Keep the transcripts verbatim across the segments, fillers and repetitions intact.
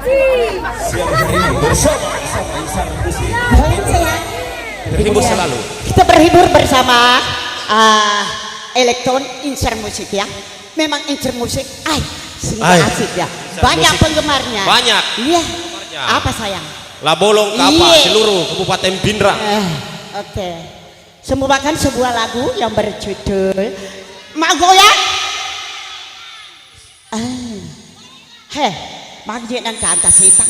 Siap hari ini bersama, bersama Insar Musik. Terhibur selalu. Kita berhibur bersama, ah, Elektron Insar Musik, ya. Memang Insar Musik, ay, sungguh Ay. asik, ya. Insar Banyak Musik. penggemarnya. Banyak. Iya. Penggemarnya. Apa, sayang? Labolong, Kapa, Iya. seluruh Kabupaten Pinrang. Eh, oke. Semua bahkan sebuah lagu yang berjudul Magoyang. Ah. Heh, magi nangka angka setang.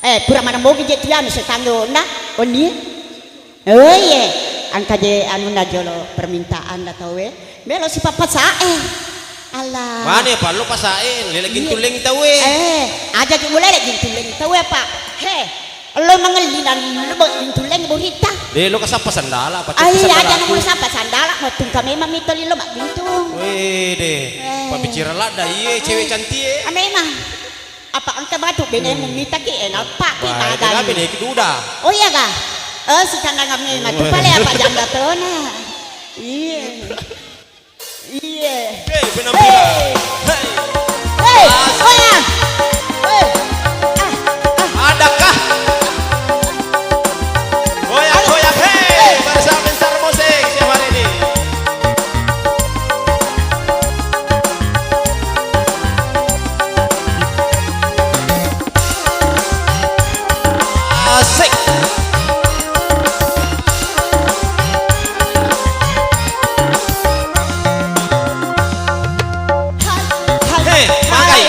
Eh, pura mana mogi je tianu setang yo na, oni. Oh iye, angka je anunna jolo permintaan da tauwe. Melo sipappasae. Allah. Mane pallo pasae, lele Iya. gintulleng tauwe. Eh, aja ki mulai gintulleng tauwe apa? Heh, Lo mangelli dan lo bo gintulleng burita. De, lo kasappa sandala, apa Ai, coppa aja sandalaku. Namo sappa sandala, mo tungka memang mito lilo maggintung. Wede, Eh. pabbicara ladda, iye, cewek cantik, eh. Ah, memang. Apa engka batu benemu mita ki, eh, nappa ki Wah, magai. Kenapa nih, duda? Oh iya ga? Oh, si kandang memang tu pale apa janda tona. Iya. Iye. Hei, penampilan. Hei. Hei. Hei, As- goyang. Hei. Ah, ah. Adakah? Goyang, Ayo. goyang. Hei, Hei. Bersama Insar Musik siang hari ini. Asik. Hei, magai.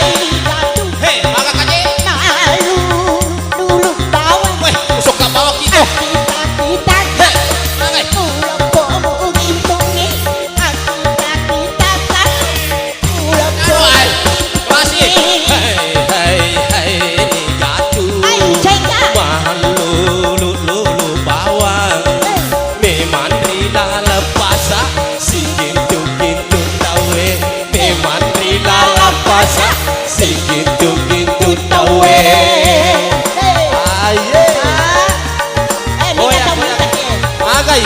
Hei, maga kaje. Weh, usokka bawang kita. Hei, magai. Anu, ai. Masih. Hei, hei, hei, ni gatu. Ai, cai, Kak. Mahal lulu, lulu bawang. Eh. Memang ri laleng pasa, sigintu-gintu tauwe. Memang ri laleng pasa, sigintu-gintu tauwe. Hei. Aye. Ah. Eh, Goyang, minta, goyang. Minta, eh. Magai.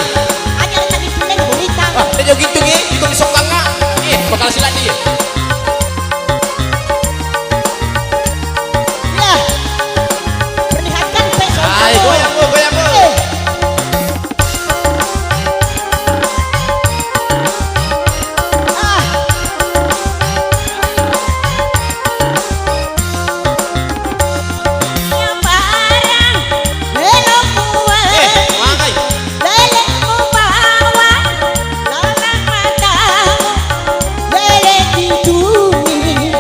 Aja tadi tulen berita. Ah, dia jogging tuh, Gi. Itu di sokanga. Eh, bakal silat dia. Ya. Perlihatkan pesona. Ayo, goyang, go, goyang, go. Eh. Ah. Iya, barang. Belok muat. Eh, magai. Lelemu bawang, laleng matamu, lele kintungi,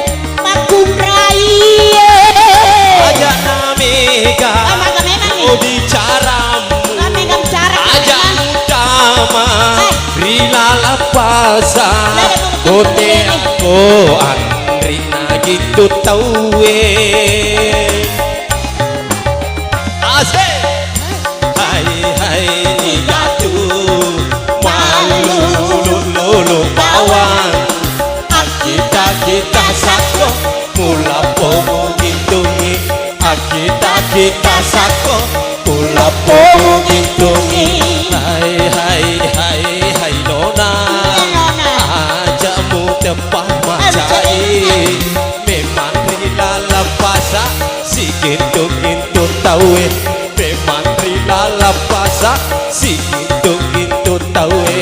makkunraie. Aja' na mega, Ah, maga memang ni. Oh, bicaramu. Ah, mega bicara. Aja' memang. Utama, Eh. Ri laleng pasa, Lele mu kote kintungi. Ako anri na gitu tauwe. Asik. Hai, hai, ni gatu. Malu, lulu, lulu, bawang. Kita, kita sako. Mulappo mugintungi. Akita, kita sako. Mulappo mugintungi. Hai, hai, hai, hai, nona. Iya, nona. Aja' muteppa macai. Memang ri laleng pasa, sigintu-gintu tauwe. Memang ri laleng pasa, sigintu-gintu tauwe.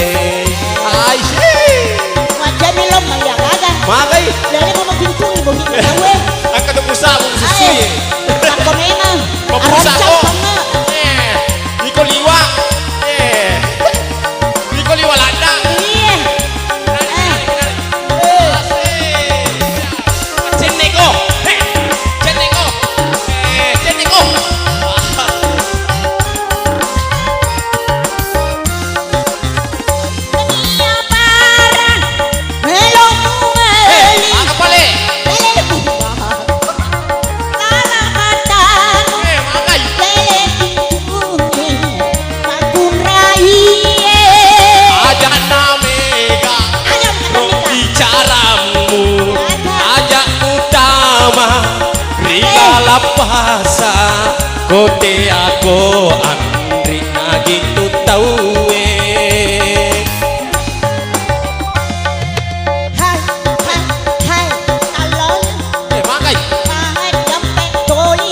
Aisyah. Wajah melo maya gaga. Magai. Lele mama gintung ibu gintung tauwe. Angka tu pusat, bu susu Ayo. ye. Aku memang. Mau pusat Arab kok. Sama. Eh, iko liwa. Eh. Iko liwa lada. Iya. Menarik, Eh. menarik, menarik. Eh. Asik. Cenneko. Hei. Cenneko. Eh, cenneko. Iya, barang. Melo muali. Eh, aga pale? Lele buah. Lala matamu. Eh, magai. Lele kintungi. Makkunraie. Aja' na mega. Aja' na mega. Bicaramu. Aja'. Aja' utama. Ri laleng pasa. Kote ako anri na gitu tauwe. Hai, hai, hai, talon. Eh, magai. Hai, jampe, toli,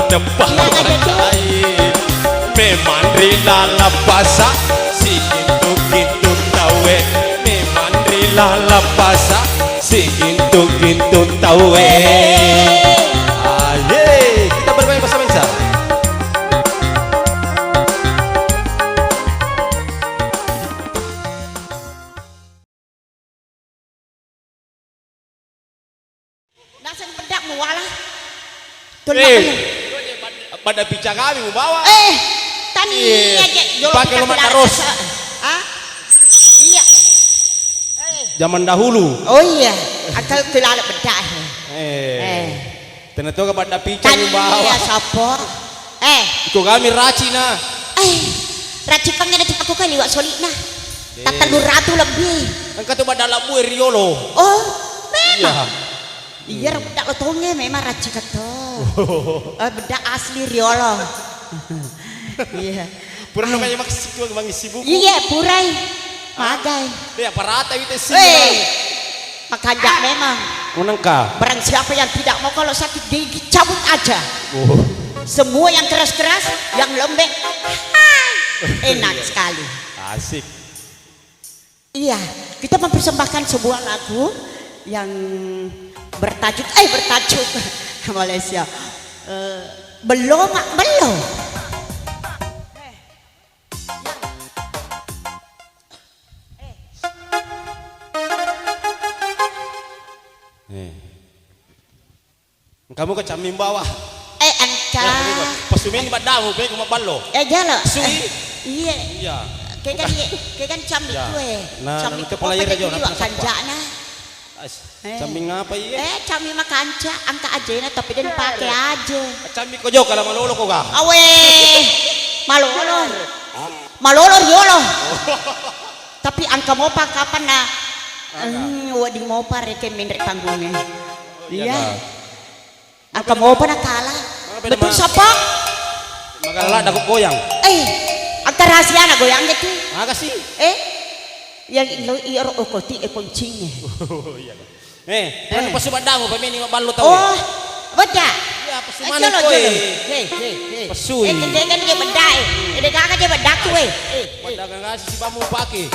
Tepa. Iya, ada tuh. Memang ri laleng pasa, sigintu-gintu tauwe. Memang ri laleng pasa, sigintu-gintu tauwe. Aye, kita bermain bersama Insa. Naseng bedda muwala. Eh, bad-, badda pica kami mubawa. Eh, tania je, jolo pake pica loma' terus. Ah? Iya. Eh. Zaman dahulu. Oh iya, akal kelala bedda. Eh. Eh. Tena toga badda pica mubawa. Tania sapo. Eh. Iko kami racina. Eh. Raci pangngena tipaku kali wa solina. Eh. Tattellu ratu lebbi. Engka tu badda labbu e riolo. Oh, memang. Iya. Iya, ro bedda lo tonge memang racci kato. Eh, bedda asli riolo. Iya. Pura no kaya maksud mangisi buku. Iya, purai. Magai. Ya, parata wite sini. Eh, makanja memang. Menengka. Barang siapa yang tidak mau kalau sakit gigi cabut aja. Oh. Semua yang keras-keras, yang lembek, hai. Enak sekali. Asik. Iya, kita mempersembahkan sebuah lagu yang bertajuk, eh, bertajuk Malaysia. Eh, Bello Mak Bello. Eh. Engka muka camming bawa. Eh, engka. Ya, betul. Pasumeni baddamu, pegu maballo. Eh, jalo. Sui. Eh, iye. Iya. Kegan iye, kegan camming kue. Nah, camming itu kue pala ira jo, kenapa kanjana. As-, eh. Camming apa iye? Eh, camming makanca, engka ajena tapi den pake aja. Camming ko jo, kalau malolo ko ga? Awe. Malolo. Malolo riolo. Tapi engka mopa kapan na? Engka. Hmm, wedding mopa reke menre panggunge. Oh, iya. Iya. Engka mopa nakala. Betul sapa? Magala daku goyang. Eh, engka rahasiana goyang gitu. Makasih. Eh? Yang lo iro okoti e kuncinge. Oh, iya. Eh, eh. Pasu baddamu pameni maballo tau. Oh, bedda. Iya, pasu mana koe? Hei, hei, hei. Pasui. Eh, kendengan dia bedda e. Ede gaga dia bedda tu e. Eh, eh. Pada gaga si bamu pake.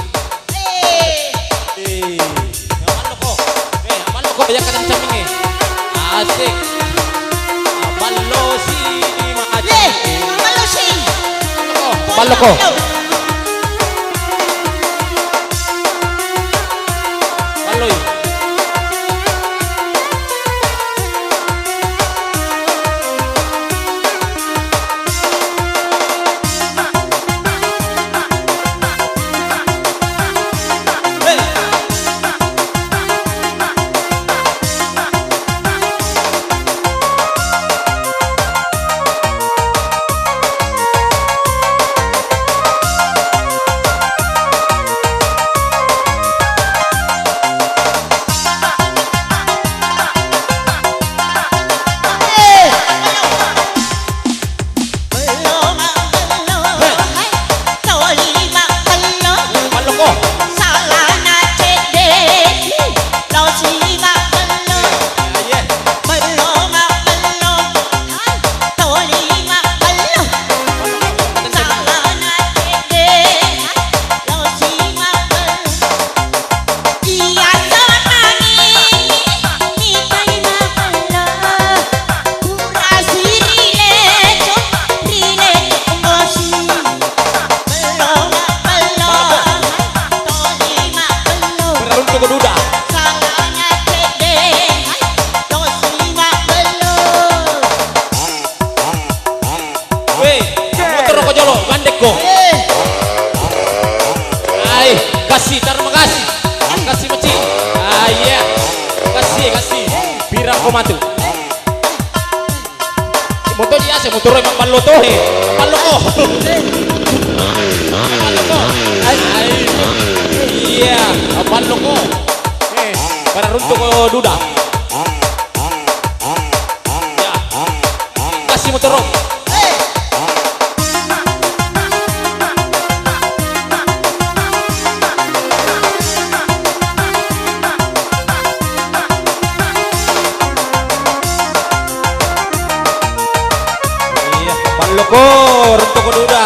Eh. Eh, aballo ko. Eh, aballo ko, ya kadang caminge. Asik. Aballo si ma. Eh, aballo si. Aballo ko. Aballo ko. Balloi. Weh, motoro ko jolo, gandekko. Ai, kasih, terima kasih. Kasih meci. Ah, iya. Kasih, kasih. Pirang ko matu. Moto di ase, motoro emang ballo to, he. Ballo ko. Ballo ko. Ai, ai. Iya, ballo ko. Eh, pada runtuk ko duda. Ya. Kasih motoro. Loko, runtuko duda.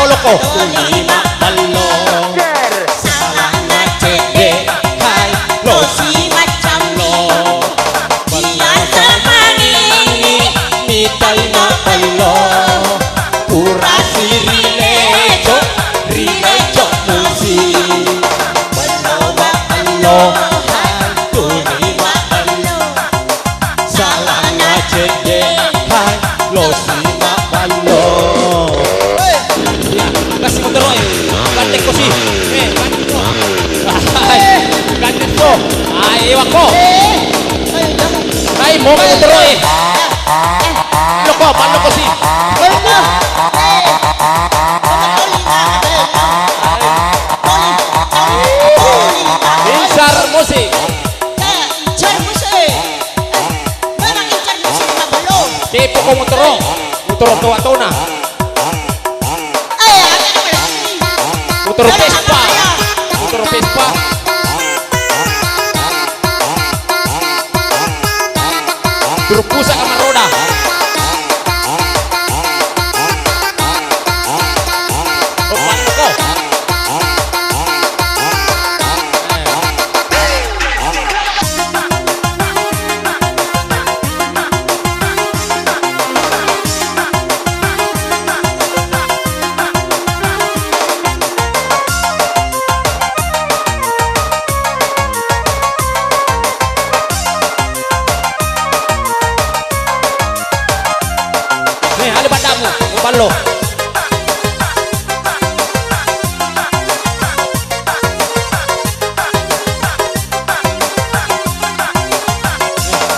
Loko. Tuli mabbello. Salana cedde, hai, losi maccallo. Biasa manengngi, mitai mabbello. Purasi rileco, rileco musi. Bello mabbello, hai, tuli mabbello. Salana cedde, hai, losi mabbello. Iya, kasih motor, eh. Gandeng ko si. Eh, gandeng ko. Hai, gandeng ko. Hai, ewa ko. Hai, mau motor, eh. Lo ko, ballo ko si. Insar musik. Incar musik. Memang incar musik, Pak Balo. Cepo ko motoro. Motoro toa tona. Eh, ada apa lagi? Motoro Vespa. Motoro Vespa. Turun pusat kamar roda. Oh, Pak, kok. Nih, ada padamu, ballo.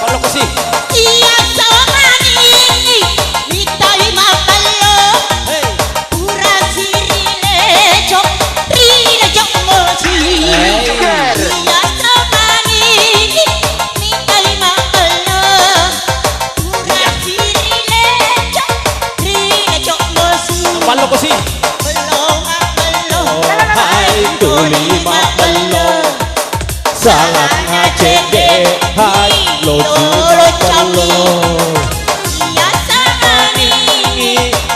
Ballo ko si. Iya, somani, mitai mabbello. Hei. Pura sirileco, rileco mosi. Hei. Iya, somani, mitai mabbello. Pura sirileco, rileco mosi. Ballo ko si. Bello mabbello. Oh, hai, tuli mabbello. Salana cedde, hai, losi mabbello. Iya, somani,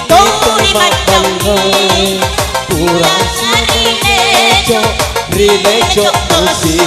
tuli mabbello. Pura sirileco, rileco mosi.